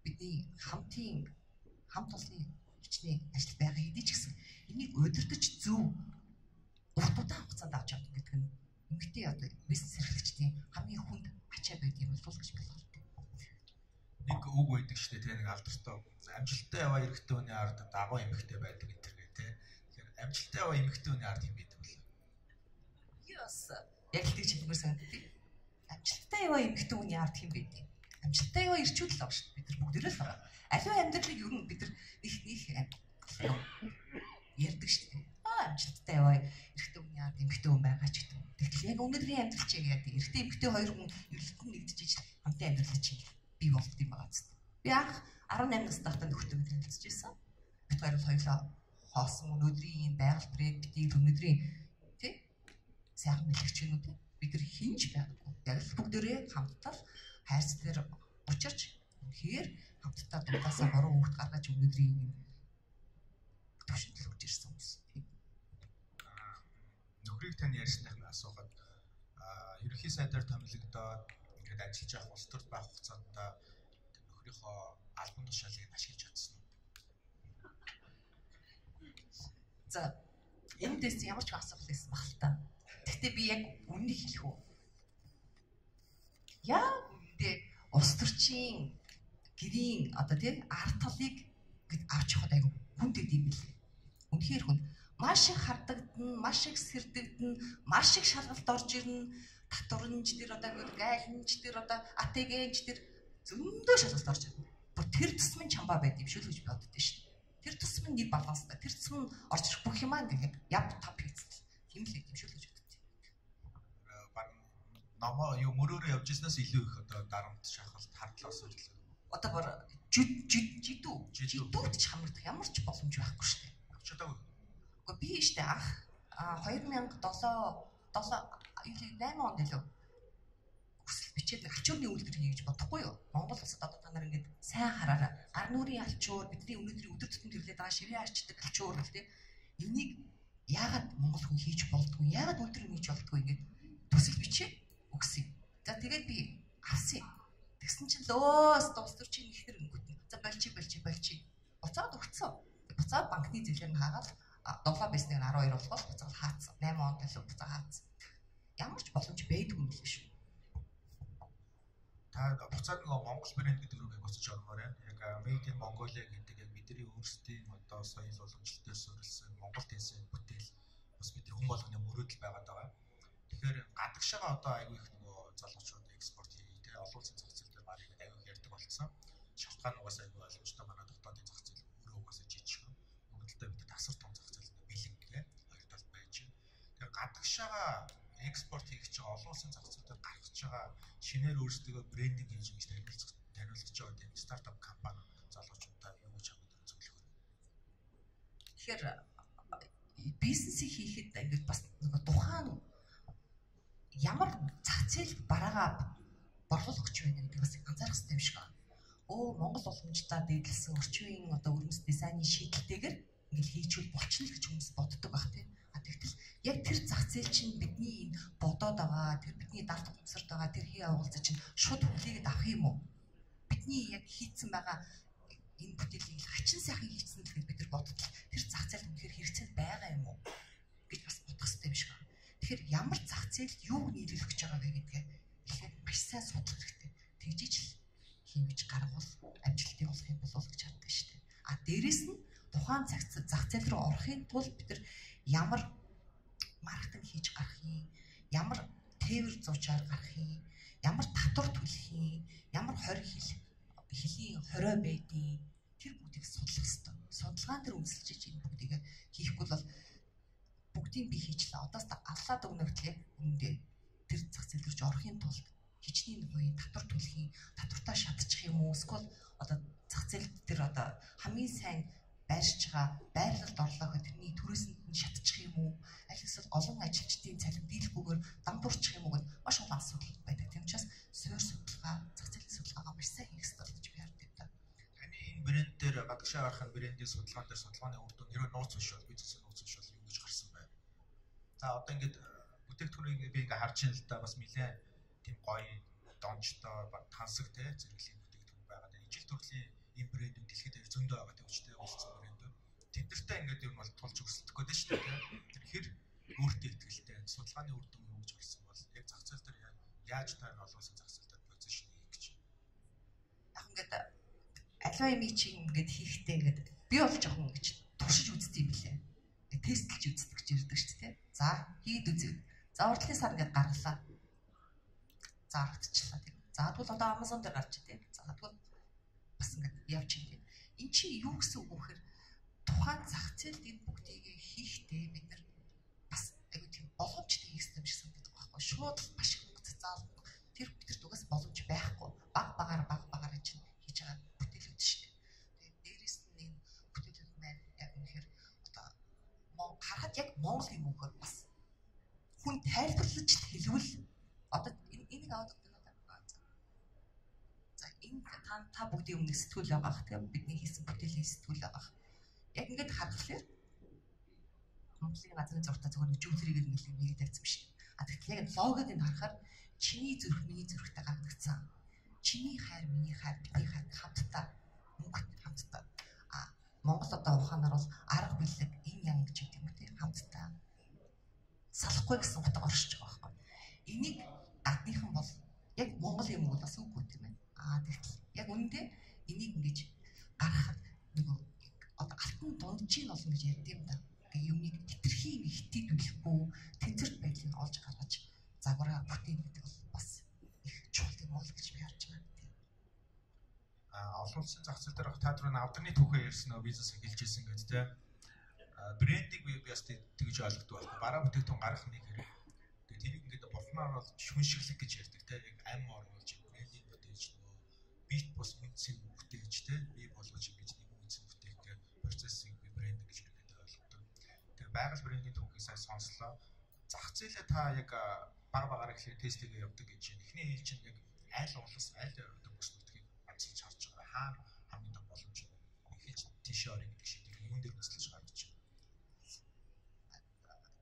бидний хамт олонны хичнээн ажил байгаа хэдий ч гэсэн энийг удирдах зөв урт удаан хугацаанд авч явах гэдэг нь эмэгтэй одоо бизнес эрхлэгчдийн хамгийн хүнд ачаа байд юм болов гэж би боддог. Нэг үг байдаг шүү дээ, нэг алдартай. Амжилттай яваа эрэгтэй хүний ард дагуу эмэгтэй байдаг энэ төр гэ тэ. Тэгэхээр амжилттай яваа эмэгтэй хүний ард юм байдаг бол. Би бас яг л тэгж хэлмээр санагддаг. Амжилттай яваа эмэгтэй хүний ард хэм байдаг. Амжилттай яваа эрчүүд л байгаа шүү дээ. Бид нар бүгдээрээ л байгаа. Аливаа амьдралыг ер нь бид нар нэг ярьдаг шүү дээ. Амжилттай яваа эрэгтэй хүний ард эмэгтэй хүн байгаа ч гэдэг. Тэгтэл яг өнөөдрийн амьдрал чи яг эрэгтэй эмэгтэй хоёр хүн эрэлтэн нэгдэж ижил хамтын амьдрал чи бий болд юм байгаа зү. Би анх 18 настай байхдаа нөхөртөө танилцж байсан. Бид хоёр бол хоёулаа хоосон өнөөдрийн энэ байгаль брэнд бидний өнөөдрийн тий сайхан бэлэгч юм уу тий бид нар хинж байгаагүй. Яг л бүгдээрээ хамтдаа хайрц дээр учирч үнэхээр хамтдаа дундаасаа 3 хүүхэд гаргаж өнөөдрийн энэ төвшөнд л хүрч ирсэн хүмүүс. Нөхрийг тань ярьсных нь асуухад ерөнхий сайдаар томилогдоод ингээд ажиллаж явах улс төрд байх хугацаанд нөхрийнхөө албан тушаалыг ашиглаж чадсан уу? За энэ дэс ямар ч асуулт байсан баг л та. Гэхдээ би яг үннийг хэлэх үү? Яг үнэндээ улс төрчийн гэрийн одоо тийм ард талыг гээд авч явахад айгүй хүнд байд юм билээ. Үнэхээр хүнд. Маш их хардагдана, маш их сэрдэгдэнэ, маш их шалгалт орж ирнэ. Татварнч тэр одоо гайлнч тэр одоо АТГ-нч тэр зөндөө шалгалт орж ирнэ. Бүр тэр тусмын чамбаа байд юм шүү л гэж боддоо шүү дээ. Тэр тусмын нэг баланстай, тэр тусмын орж ирэх бүх юмаа ингээд яв тап хийцэл. Тийм л юм шүү л гэж боддоо. Баг номоо юу мөрөөрөө явж ирснээс илүү их одоо дарамт шахалт хардлаа асуудал. Одоо бүр жидүү жидүүт ч хамрагдах ямар ч боломж байхгүй шүү дээ. Авч чадаагүй. Гэхдээ би штэ анх 2007 8 онд илүү хүсэл бичээд алчуурны үйлдвэр хий гэж бодохгүй юу? Монгол улсад одоо та нар ингээд сайн хараарай. Гар нүрийн алчуур бидний өнөөдрийн өдөр тутмын тэрлээд байгаа ширээ арчдаг алчуур гэл тээ. Энийг яагаад монгол хүн хийж болдгоо? Яагаад үйлдвэр хийж болдгоо ингээд төсөл бичээд өгсөн. За тэгээд би авсан. Тэгсэн чинь лөөс улс төрчийн ихнэр өнгөт нь. За болчих. Буцаад өгцөн. Буцаад банкны зээлээр нь хаагаад 7 байсныг нь 12 болгоод буцаад хаацсан. 8 онд л буцаад хаацсан. Ямар ч боломж байдгүй юм л шүү. Та буцаад нөгөө Монгол брэнд гэдэг рүү буцаж ормоор байна. Яг Made in Mongolia гэдэг яг бидний өөрсдийн одоо соёл уламжлалтаар суурилсан Монгол тэнсэн бүтээл бас бидний хүн болгоны мөрөөдөл байгаад байгаа. Тэгэхээр гадагшаага одоо айгүй их нөгөө залуучууд экспорт хий, тэ олон улсын зах зээл дээр гарыг айгүй их ярьдаг болсон. Шалтгаан угаасаа айгүй ойлгомжтой манай дотоодын зах зээл өөрөө угаасаа жижигхэн. Нөгөө талдаа бид тасар том зах зээл бэлэн гэ хоёр талд байж байна. Тэгэхээр гадагшаага экспорт хийх гэж байгаа олон улсын зах зээл дээр гаргаж байгаа шинээр өөрсдөө брендинг хийж ингэж таниулж байгаа тийм стартап компани залуучуудаа юу гэж хамгийн зөвлөх вэ? Тэгэхээр бизнесийг хийхэд ингээд бас нөгөө тухайн ямар зах зээл бараагаа борлуулах гэж байна гэдэг бас анзаарах хэрэгтэй юм шиг байна. Монгол уламжлалаа дээдлсэн орчин үеийн одоо өрмөц дизайны шийдэлтэйгээр ингээд хийчихвэл болчихно гэж хүмүүс боддог байх тийм. Тэгтэл яг тэр зах зээл чинь бидний энэ бодоод байгаа, тэр бидний дард ухамсарт байгаа тэр хий явуулцаа чинь шууд хүлээгээд авах юм уу? Бидний яг хийцэн байгаа энэ бүтээлийг хачин сайхан хийцэн л гэж бид нар бодтол тэр зах зээл үнэхээр хэрэгцээ байгаа юм уу гэж бас бодох хэрэгтэй юм шиг байна. Тэгэхээр ямар зах зээлд юуг нийлүүлэх гэж байгаа вэ гэдгээ тэгэхээр маш сайн судлах хэрэгтэй. Тэгжиж л хиймж гаргавал амжилттай болох юм болов гэж боддог шүү дээ. А дээрэс нь тухайн зах зээл рүү орохын тулд бид нар ямар маркетинг хийж гарах юм, ямар тээвэр зуучаар гарах юм, ямар татвар төлөх юм, ямар 20 хөлийн хорио байдیں۔ Тэр бүгдийг судлах хэрэгтэй. Судалгаан дээр үндэслэж энэ бүгдийг хийхгүй бол бүгдийг би хийчлээ. Одоос аллаад өгнө гэтэл яг үүндээ тэр зах зээл рүү орохын тулд Хичнээн хувийн татвар төлөх юм, татвартаа шатчих юм уу? Эсвэл одоо зах зээл дээр одоо хамгийн сайн байршиж байгаа байрлалд орлоо гэхэд тэрний түрээсэнд нь шатчих юм уу? Аль эсвэл олон ажилчдын цалин дийлэхгүйгээр дам дурчих юм уу гэд маш олон асуудал байдаг. Тийм учраас суурь судалгаа, зах зээлийн судалгаагаа маш сайн хийх ёстой гэж би хардаг юм да. Таны энэ брэнд дээр гадагшаа гарах нь брендийн судалгаан дээр судалгааны үр дүн хэрвээ нууц биш бол бизнесийн нууц биш бол юу гэж гарсан бэ? За одоо ингээд бүтээгдэхүүнийг би ингээд харж байна л да, бас нэлээд тийм гоё донжтой тансаг те зэрэглэлийн бүтээгдэхүүн байгаа. Тэгээ ижил төрлийн ийм брэндүүд дэлхийд дээр зөндөө байгаа тийм хүчтэй үүссэн брэндүүд. Тэднэртэй ингээд юм бол тулж өрсөлдөх гээд шүү дээ. Тэр хэр өөртөө ихтэй судалгааны үр дүн юу гэж гарсан бол яг зах зээл дээр яаж та энэ олон улсын зах зээл дээр позишн хийх гэж. Яг ингээд аливаа юмыг чи ингээд хийхдээ ингээд би бол жоохон ингэж туршиж үздэг юм билээ. Тестлж үздэг гэж ярьдаг шүү дээ. За хийд үзээ. За урдлын сар ингээд гаргалаа. За харагдчихлаа тийм. За тэгвэл одоо Amazon дээр гарч тийм. За тэгвэл бас ингээд явж юм тийм. Эн чи юу гэсэн үг вэ гэхээр тухайн зах зээлд энэ бүгдийг хийхдээ бид нар бас айгүй тийм боломжтой хийх хэрэгтэй юм шиг санагддаг байхгүй. Шууд маш их мөнгө цацаал тэр бидэрт угаас боломж байхгүй. Баг багаар чинь хийж байгаа бүтээлүүд шүү дээ. Тэгээд дээрэс нь энэ бүтээлүүд маань яг үнэхээр одоо харахад яг Монгол юм үгээр бас хүн тайлбарлаж хэлвэл одоо энийг аваад өгнө надад. За энэ та бүгдийн өмнө сэтгүүл байгаа х тийм бидний хийсэн бүтээлийн сэтгүүл байгаа. Яг ингээд харахаар Монголын газрын зургатаа зөвхөн нэг жүүлрийг нэг юм хийгээд тавьсан биш. А тэгэхээр яг логог нь харахаар чиний зүрх миний зүрхтэй гагдагдсан. Чиний хайр миний хайр бидний хайр хамтдаа мөнгөт хамтдаа. А Монгол одоо ухаанаар бол арга бэлэг ин ян гэж гэдэг юм тийм хамтдаа салахгүй гэсэн утга оршиж байгаа байхгүй. Энийг гадныхан бол яг Монгол юм уу бас үгүй тийм ээ. Аа тэгтэл яг үүндээ энийг ингэж гаргахад нөгөө одоо алтан дунджийг олно гэж ярьд юм да. Тэгээ юмыг хэтэрхий хитийдүүлэхгүй тэнцвэрт байдлыг олж гаргаж загвараа бүтээн гэдэг бол бас их чухал юм бол гэж би харж байгаа. Аа олон улсын зах зээл дээр та түрүү авдраны түүхээ ярьсан нөө бизнес эхэлж ирсэн гэдэг тийм. Брендийг би бас тэгж ойлгодог байхгүй. Бараа бүтээгдэхүүн гаргах нэг хэрэг. Тэгээ тэрийг ингээд бурхнаар бол шүншиглэх гэж ярьдаг тийм. Яг ам оруулж брендийг бүтээж нөгөө бит бус үндсийг бүтээж тийм. Бий болгож ингэж нэг үндсийг бүтээх гэх процессыг би брэнд гэж хэлээд ойлгодог. Тэгээ байгаль брендийн түүхийг сайн сонслоо. Зах зээлээ та яг баг багаар эхлээд тестлэгээ явдаг гэж байна. Эхний хэл чинь яг аль улс аль одоо бүс нутгийг онцолж харж байгаа. Хаана хамгийн том боломж вэ? Эхэлж тийшээ орё гэдэг шийдвэр юун дээр үндэслэж гаргаж байна?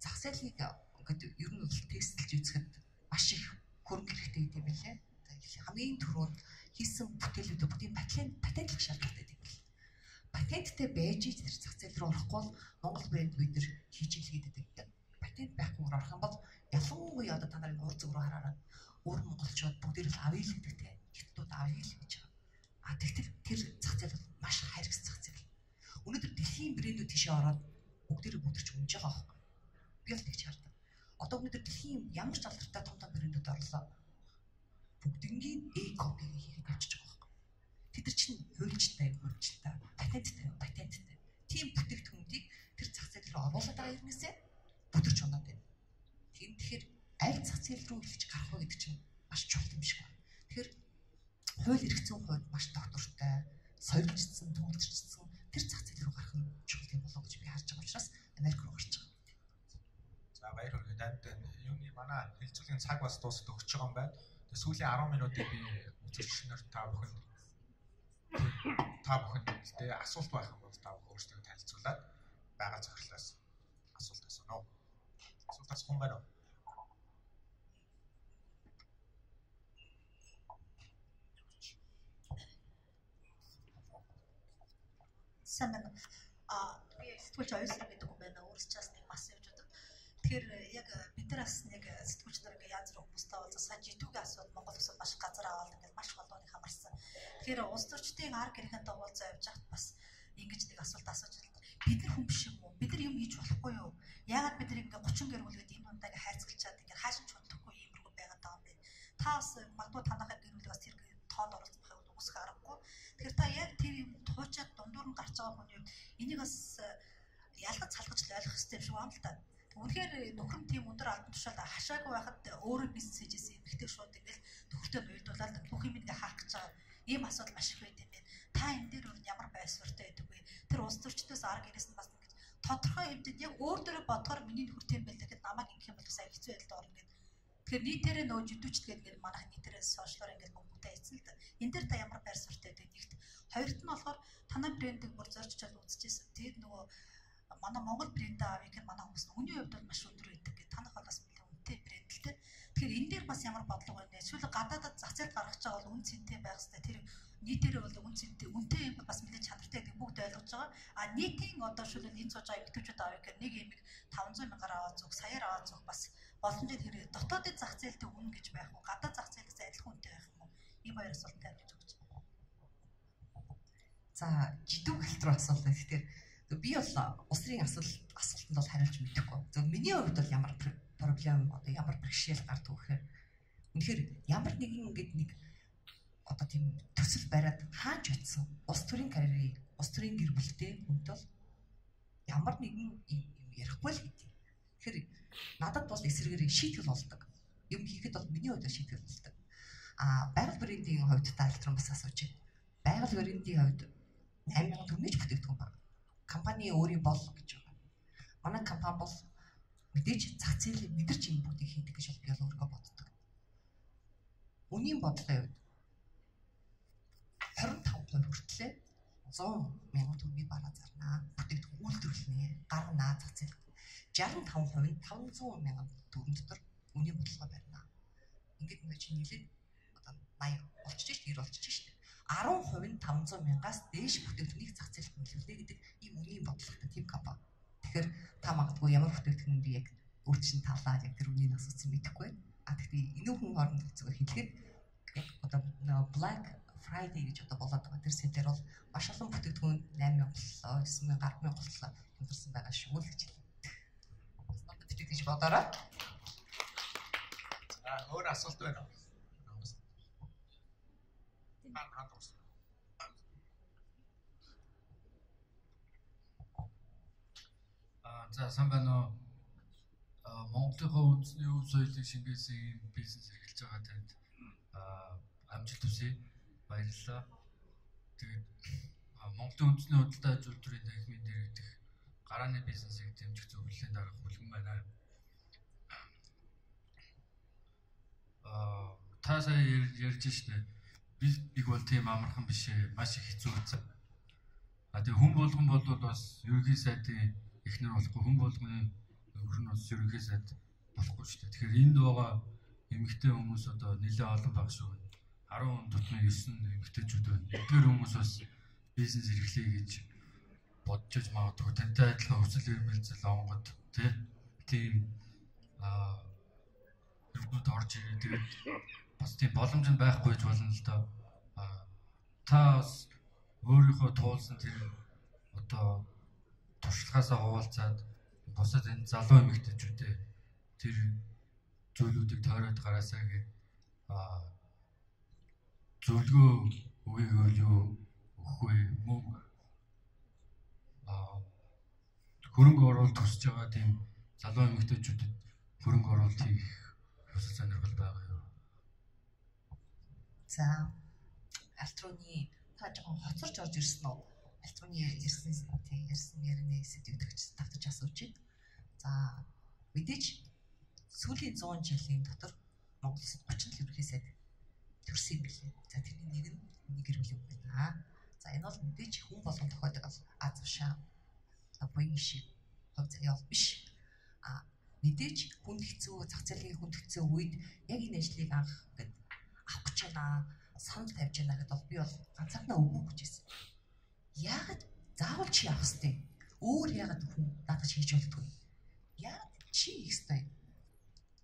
Зах зээлийг ингээд ер нь бол тестлж үзэхэд маш их хөрөнгө хэрэгтэй гэдэг юм билээ. Хамгийн түрүүнд хийсэн бүтээлүүдээ бүгдийг патентлах шаардлагатай гэдэг юм билээ. Патенттэй байж тэр зах зээл рүү орохгүй бол Монгол брэнд бид нар хийж илгээд байдаг. Патент байхгүйгээр орох юм бол ялангуяа одоо та нарын уур зүг рүү хараарай. Өөр монголчууд бүгдээр л авъя л гэдэг те. Хятадууд авъя л гэж байгаа. А тэгтэл тэр зах зээл бол маш хайрц зах зээл. Өнөөдөр дэлхийн брэндүүд тийшээ ороод бүгдээрээ бүдэрч өмж байгаа байхгүй. Би бол тэгж хардаг. Одоо өнөөдөр дэлхийн ямар ч алдартай том том брэндүүд орлоо. Бүгднгийн e-copy-г хийгээд явчихж байгаа байхгүй. Тэд нар чинь хуульчтай, патенттай, патенттай. Тийм бүтээгдэхүүнүүдийг тэр зах зээл рүү оруулаад байгаа хэрнээсээ бүдэрч унаад байна. Тийм тэгэхээр аль зах зээл рүү илж гарах вэ гэдэг чинь маш чухал юм шиг байна. Тэгэхээр хууль эрх зүйн хувьд маш тогтвортой, соёлжсон, төвлөрсөн тэр зах зээл рүү гарах нь чухал юм болоо гэж би харж байгаа учраас Америк руу гарч байгаа. За баяр хүргэе. Танд юуны манай хэлцүүлийн цаг бас дуусаад өгч байгаа юм байна. Тэгээ сүүлийн 10 минутыг би үзэгч нарт та бүхэнд тэгээ асуулт байх юм бол та бүхэн өөрсдөө танилцуулаад байгаль захирлаас асуулт асууна. Асуулт асуух юм байна уу? Сайн байна уу? Би сэтгүүлч оюусан гэдэг юм байна. Өөрөөс нэг мас явж байгаа. Тэгэхээр яг бид нар бас нэг сэтгүүлч нар ингээ янз бүрийн хүмүүстэй уулзсан. Сайн жидүүгийн асуудал Монгол улсад маш газар аваад ингээд маш олон хамарсан. Тэгэхээр улс төрчдийн ар гэрхэнтэй уулзаа явж байхад бас ингэж нэг асуулт асууж байна. Бид нар хүн биш юм уу? Бид нар юм хийж болохгүй юу? Яагаад бид нар ингээ 30 гэр бүлгээд энэ дундаа ингээ хайрцаглачаад ингээ хаашин ч хөдлөхгүй иймэрхүү байгаад байгаа юм бэ? Та бас магадгүй танахын гэр бүлийг бас тэр тоонд оролцох байхыг үгүйсэх аргагүй. Тэгэхээр та яг тэр юм туучаад дундуур нь гарч байгаа хүний хувьд энийг бас ялгаж салгаж л ойлгох хэрэгтэй юм шиг байна л та. Үнэхээр нөхөр нь тийм өндөр албан тушаалд хашаагүй байхад өөрөө бизнес хийжсэн эмэгтэй шууд ингээл нөхөртөө Ийм асуудал маш их байт юм байна. Та энэ дээр өөр ямар байр суурьтай байдаг вэ? Тэр улс төрчдөөс арга ирээс нь бас ингэж тодорхой хэмжээнд яг өөр дөрөө бодохоор миний нөхөр тийм байлаа гэхэд намайг ингэх юм бол бас хэцүү байдалд орно гэдэг. Тэгэхээр нийтээрээ нөө жидүүчд гэдэг ингээд манайх нийтээрээ сошиалоор ингээд хүмүүстээ хийсэн л да. Энэ дээр та ямар байр суурьтай байдаг нэгт. Хоёрт нь болохоор танай брендийг бүр зорж чад үзчихсэн. Тэгээд нөгөө манай Монгол брэндээ авъя гэхээр манай хүмүүс үнийн хувьд бол маш өндөр байдаг гэх. Танах бол бас нэлээд үнэтэй брэнд л дээ. Тэгэхээр энэ дээр бас ямар бодлого байна вэ? Эсвэл гадаадад зах зээлд гаргаж байгаа бол үн цэнтэй байх хэрэгтэй. Тэр нийтээрээ бол үн цэнтэй, үнэтэй юм бас нэлээд чанартай гэдэг бүгд ойлгож байгаа. А нийтийн одоо шүлэн энэ сууж байгаа эмэгтэйчүүд авъя гэхээр нэг имийг 500 мянгаар аваад зүг, саяар аваад зүг бас боломжтой тэр дотоодын зах зээлд үн гэж байх уу? Гадаад зах зээлээс адилхан үнэтэй байх юм уу? Ийм хоёр асуултанд хариулж өгч. За, жидүү гэлт рүү асуулаа. Тэгэхээр би бол улс төрийн асуултанд бол хариулж мэдэхгүй. Зөв миний хувьд бол ямар проблем одоо ямар бэрхшээл гардаг вэ гэхээр үнэхээр ямар нэгэн ингээд нэг одоо тийм төсөл бариад хаач очисон улс төрийн карьерийг, улс төрийн гэр бүлтэй хүнд бол ямар нэгэн юм ярихгүй л гэдэг. Тэгэхээр надад бол эсрэгээрээ шийтгэл болдог. Юм хийхэд бол миний хувьд шийтгэл болдог. А байгаль брендийн хувьд та альтрон бас асууж байна. Байгаль брендийн хувьд 8000 төгрөгийн бүтээгдэхүүн байна. Компани өөрийн бол гэж байгаа. Манай компани бол мэдээж зах зээлийг мэдэрч энэ бүгдийг хийдэг гэж би бол өөрийгөө боддог. Үнийн бодлогын хувьд 25% хүртлээр 100 мянган төгрөгийн бараа зарнаа. Бүтээгдэхүүн үйлдвэрлэнэ, гаргана зах зээл. 65% нь 500 мянган төгрөг дотор үнийн бодлого барина. Ингээд нэг чинь нийлээд одоо 80 болчихж шít, 90 болчихж шít. 10% нь 500 мянгаас дээш бүтээгдэхүүнийг зах зээлд нийлүүлнэ гэдэг ийм үнийн бодлоготой тийм компани. Тэгэхээр та магадгүй ямар бүтээгдэхүүн би яг өөр чинь талаа яг тэр үнийг асуусан мэдэхгүй байна. А тэгтээ энэ хүн хооронд зүгээр хэлэхэд яг одоо Black Friday гэж одоо болоод байгаа. Тэр сэлээр бол маш олон бүтээгдэхүүн 8000 боллоо, 9000, 10000 боллоо хямдарсан байгаа шүү л гэж хэлээ. Бас надад бичиг гэж бодоорой. За, өөр асуулт байна уу? За, сайн байна уу? Монголынхоо үндэсний өв соёлыг шингээсэн ийм бизнес эрхэлж байгаа танд амжилт хүсье. Баярлалаа. Тэгээд Монголын үндэсний худалдаа аж үйлдвэрийн танхимын дэргэдэх гарааны бизнесийг дэмжих зөвлөлийн дарга Хүлгэн байна. Та сая ярьж штэ. Бид бол тийм амархан биш ээ. Маш их хэцүү хэцүү. А тэгээ хүн болгон бол бас ерөнхий сайдын эхнэр болохгүй, хүн болгоны нөхөр нь бас ерөнхий сайд болохгүй шүү дээ. Тэгэхээр энд байгаа эмэгтэй хүмүүс одоо нэлээд олон баг шүү. 10 хүн дотны 9 эмэгтэйчүүд байна. Эдгээр хүмүүс бас бизнес эрхлэе гэж бодож магадгүй тантай адилхан хүсэл эрмэлзэл онгод тийм хэрэгүүд орж ирээ. Тэгээд бас тийм боломж нь байхгүй ч болно л доо. Та бас өөрийнхөө туулсан тэр одоо туршлагаасаа хуваалцаад бусад энэ залуу эмэгтэйчүүдээ тэр зүйлүүдийг тойроод гараасаа гэж зөвлөгөө өгөөгөө юу өгөх вэ? Мөн хөрөнгө оруулалт хүсэж байгаа тийм залуу эмэгтэйчүүдэд хөрөнгө оруулалт хийх хүсэл сонирхол байгаа юу? За, Альтруны та жоохон хоцорч орж ирсэн үү? Альтруны ярьсан тийм ярьсан ярианы сэдвийг давтаж асууж байна. За, мэдээж сүүлийн 100 жилийн дотор Монгол улсад 30 л ерөнхий сайд төрсөн юм билээ. За, тэрний нэг нь нэг гэр бүлийн хүн байна. За, энэ бол мэдээж хүн болгон тохиолдог аз тушаа буян шиг хувь заяа бол биш. А мэдээж хүнд хэцүү, зах зээлийн хүнд хэцүү үед яг энэ ажлыг анх ингээд авах гэж байна, санал тавьж байна гэдээ бол би бол ганцаархнаа үгүй гэж хэлсэн. Яагаад заавал чи авах ёстой? Өөр яагаад хүн надад хийж болдгоо? Яагаад чи хийх ёстой?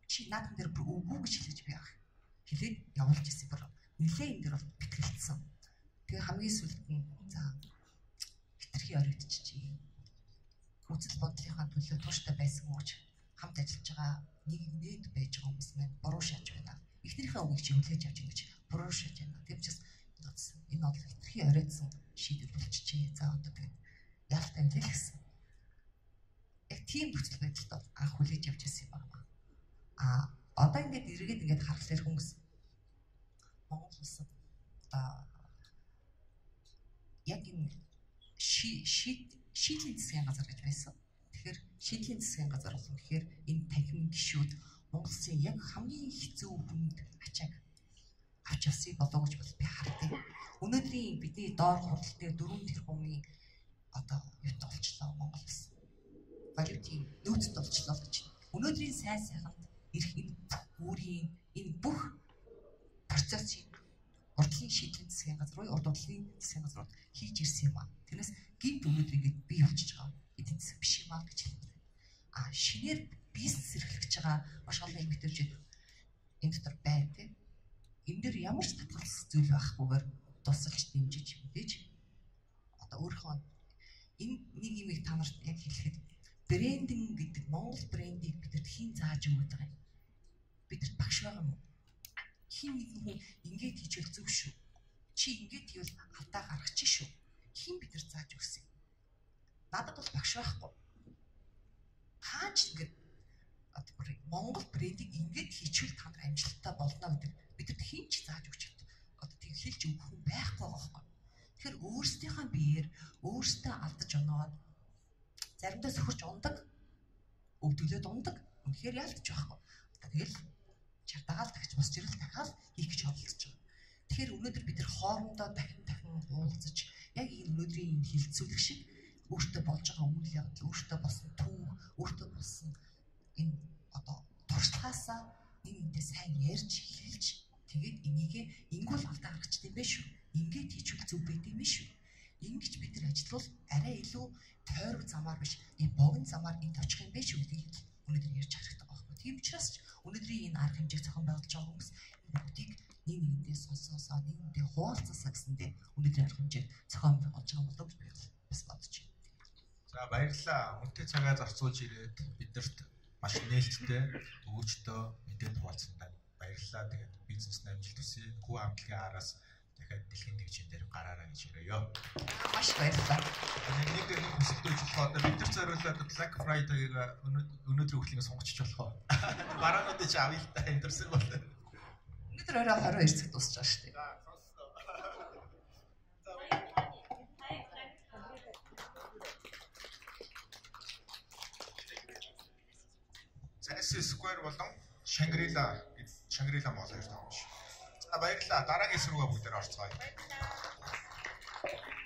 Чи наадхан дээр бүр үгүй гэж хэлж би авах. Хэлээд явуулж ирсэн бүр нэлээ энэ дээр бол бэтгэлцсэн. Тэгээ хамгийн сүүлд нь за хитрхи оригдчихжээ. Үзэл бодлынхаа төлөө тууштай байсан гэж хамт ажиллаж байгаа нэг нээд байж байгаа хүмүүс маань буруу шааж байна. Эхнэрийнхээ үгийг чи хүлээж авч ингэж буруу шааж байна. Тийм учраас энэ бол хитрхи оройтсан шийдвэр болчихжээ. За одоо тэгээд ялтай юм л гэсэн. Яг тийм нөхцөл байдалд бол анх хүлээж авч ирсэн юм байна. А одоо ингээд эргээд ингээд харахаар хүмүүс Монгол улсад одоо шийдлийн засгийн газар гэж байсан. Тэгэхээр шийдлийн засгийн газар болсон гэхээр энэ танхимын гишүүд Монгол улсын яг хамгийн хэцүү хүнд ачааг авч явсыг болоо гэж би хардیں۔ Өнөөдрийн бидний доор хурал дээр 4 тэрбумын одоо юут олчлоо Монгол улс. Валютын нөөцөд олчлоо гэж. Өнөөдрийн сайн сайханд ирэх энэ бүх гүүрийн энэ бүх процессыг урдлын шийдлийн засгийн газар руу, урд урдлын засгийн газрууд хийж ирсэн юм аа. Тэрнээс гинт өнөөдөр ингэж бий болчихж байгаа эдийн засаг биш юм аа гэж хэлмээр. А шинээр бизнес эрхлэж байгаа маш олон эмэгтэйчүүд энэ дотор байна тий. Энэ дэр ямар ч татгалзах зүйл байхгүйгээр тусалж дэмжиж мэдээж одоо өөрийнхөө энэ нэг юмыг та нарт яг хэлэхэд брендинг гэдэг Монгол брендийг бидэд хэн зааж өгöd байгаа юм? Бидэрт багш байгаа юм уу? Хин нэгэн хүн ингэж хийчихвэл зөв шүү. Чи ингэж хийвэл алдаа гаргачих шүү. Хин бидэрт зааж өгсөн юм? Надад бол багш байхгүй. Хаач ингэж Монгол брендийг ингэж хийчихвэл та нар амжилттай болно гэдэг бидэрт хэн ч зааж өгч чаддаг. Одоо тийм хэлж өгөх хүн байхгүй байгаа байхгүй. Тэгэхээр өөрсдийнхээ биеэр өөрсдөө алдаж оноод заримдаа сөхөрч ундаг, өвдөглөөд ундаг. Үнэхээр ялдаж байхгүй. Тэгэл чардагаал дахиж босч ирэл дахиад хийх гэж оролдож байгаа. Тэгэхээр өнөөдөр бид нар хоорондоо дахин дахин уулзаж яг энэ өнөөдрийн энэ хилцүүлэг шиг өөртөө болж байгаа үйл явдал, өөртөө болсон түүх, өөртөө болсон энэ одоо туршлагаасаа нэг нэгнтэй сайн ярьж хэлж тэгээд энийгээ ингүүл алдаа гаргачихсан юм байна шүү. Ингээд хийчихвэл зөв байд юм шүү. Ингэж бид нар ажиллавал арай илүү тойрог замаар биш, ийм богино замаар энд очих юм байна шүү гэдгийг өнөөдөр ярьж хэрэгтэй байгаа байхгүй. Тийм учраас өнөөдрийн энэ арга хэмжээг зохион байгуулж байгаа хүмүүс энэ бүгдийг нэг нэгэндээ сонсоосоо, нэг нэгэндээ хуваалцаасаа гэсэндээ өнөөдрийн арга хэмжээг зохион байгуулж байгаа болов гэж би бас бодож байна. За баярлалаа. Үнэтэй цагаа зарцуулж ирээд биднэрт маш нээлттэй өгөөжтэй мэдээ хуваалцсандаа баярлалаа. Тэгээд бизнес амжилт хүсье. Хүү хамтлагийн араас дахиад дэлхийн нэгжийн дээр гараарай гэж хэлье. Маш баярлалаа. Нэг нэг хүсэлт өгч болох одоо бид нар зориулаад Black Friday-г өнөөдрийн хүртэл сонгочих болох уу? Бараануудыг чи авъя л та амьдарсан бол. Өнөөдөр орой 22 цаг дуусч байгаа шүү дээ. За сонслоо. За S Square болон Shangri-La гэж Shangri-La Mall хоёр таа юм шиг. За баярлалаа. Дараагийн хэсэг рүүгээ бүгдээр орцгоё. Баярлалаа.